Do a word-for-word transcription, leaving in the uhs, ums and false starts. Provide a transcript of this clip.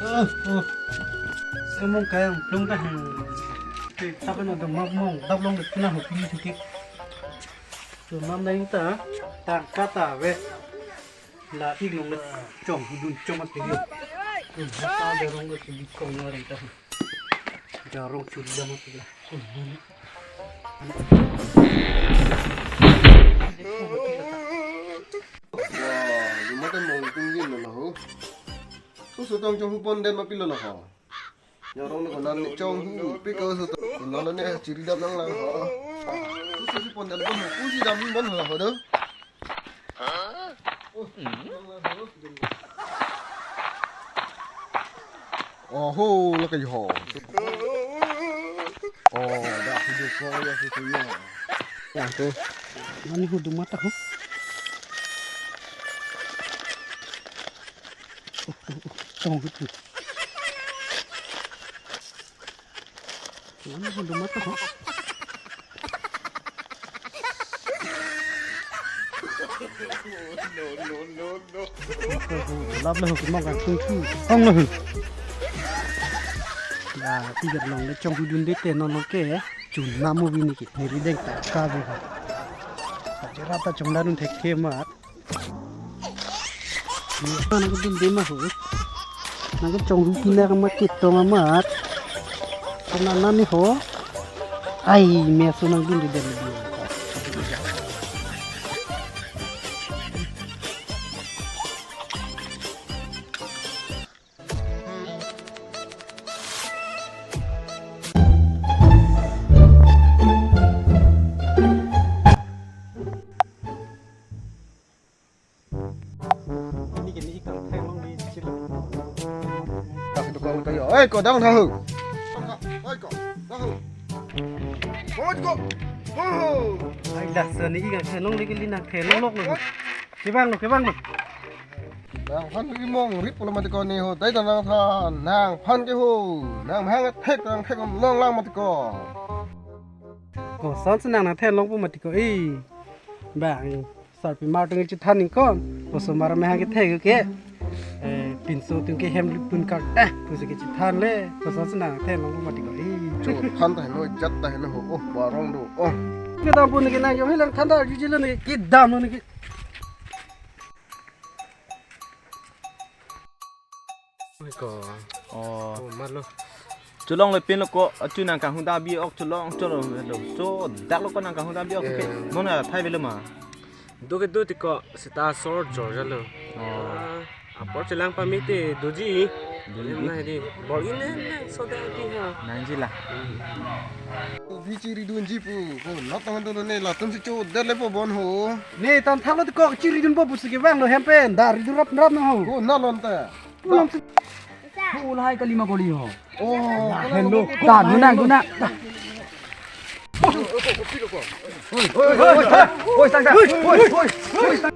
Oh, oh. Semong kayang plung ta hang. Tapi no dong mong dap long de pina ho pili thiki. Chonam dai ta tangka ta ave. La ik long le chonghudun chong ma pili. Hmm, ta de rong le pili kong na rong ta. Jarong chuli dam ma pila. Wah, lumatan mong tung yin na ho. Susu tong chonghu pon den ma pilo la ho. Jarong na ko nan chonghu pik ko susu. Nalo ne chiri dam nang lang ho. Susu si pon den bon ho. Kusi dam bon ho do. Oho, lake ho. Oh, dah hidup ko ya situ ya. Yang tu. Mane hudum mata ho. Tong itu. Mane hudum mata ho. Lap lo ho, kemang kan tung thu. Ong lo ho. Ya, tiga long le chonghudun de te non lo ke. Chun namo bini ke. Neri deng ta ka be ha. Aja rata chong danun thekthe amat. Nang kedun de ma ho. Nang kechonghu pina kama ketong amat. Kena nani ho. Ai, meso nang dun de de. Ini kini ikan thelong di chilo. Tak dukau tayo. Oi, ko dang tahu. Oi, ko. Tahu. Oi, ko. Tahu. Ai, dah seni ikan thelong di kili nang thelong lok lo. Kebang lo, kebang lo. Nangphan ke mong rip pulo mati ko ni ho. Dai ta nangthan, nangphan ke ho. Nang hang thek, nang thek long lang mati ko. Kosonsi nang nang thelong pu mati ko. Eh. Bang, sarpi mar tung chethan ning kon. Osomar me hang ke thek ke. Eh, pinso tung ke hem lipun kar. Eh, pusi ke chethan le. Kosonsi nang thelong pu mati ko. Eh. Cho than ta heno, jat ta heno ho. Oh, barong do. Oh. Kedam pu ni ke nang yong hilang than ta juji lo ni. Kedam lo ni ke. Oi ko. Oh. Oh, mar lo. Cholong le pin lo ko, achu nang kanghon ta bi ok cholong, cholong lo. Cho dak lo ko nang kanghon ta bi ok ke. Eh. Mon na thai velo ma. Do ke do ti ko, seta sor jor jalo. Oh. Ah, apor chelang pamite doji. Doji. Em na di. Bor in ne, ne, so da di ha. Nangji la. Di chiri dunji pu. Ko, not tang dolo ne, latum si cho der le po bon ho. Ne, tam thalo ti ko, chiri dun po pusi kevang lo hem pen. Da ri dun rap rap na ho. Ko, na lon ta. Pulang si. Ko, lahai kalima koli ho. Oh, hello. Ta, duna, duna. Oi, oi, oi, oi, oi, sang, sang. Oi, oi, oi.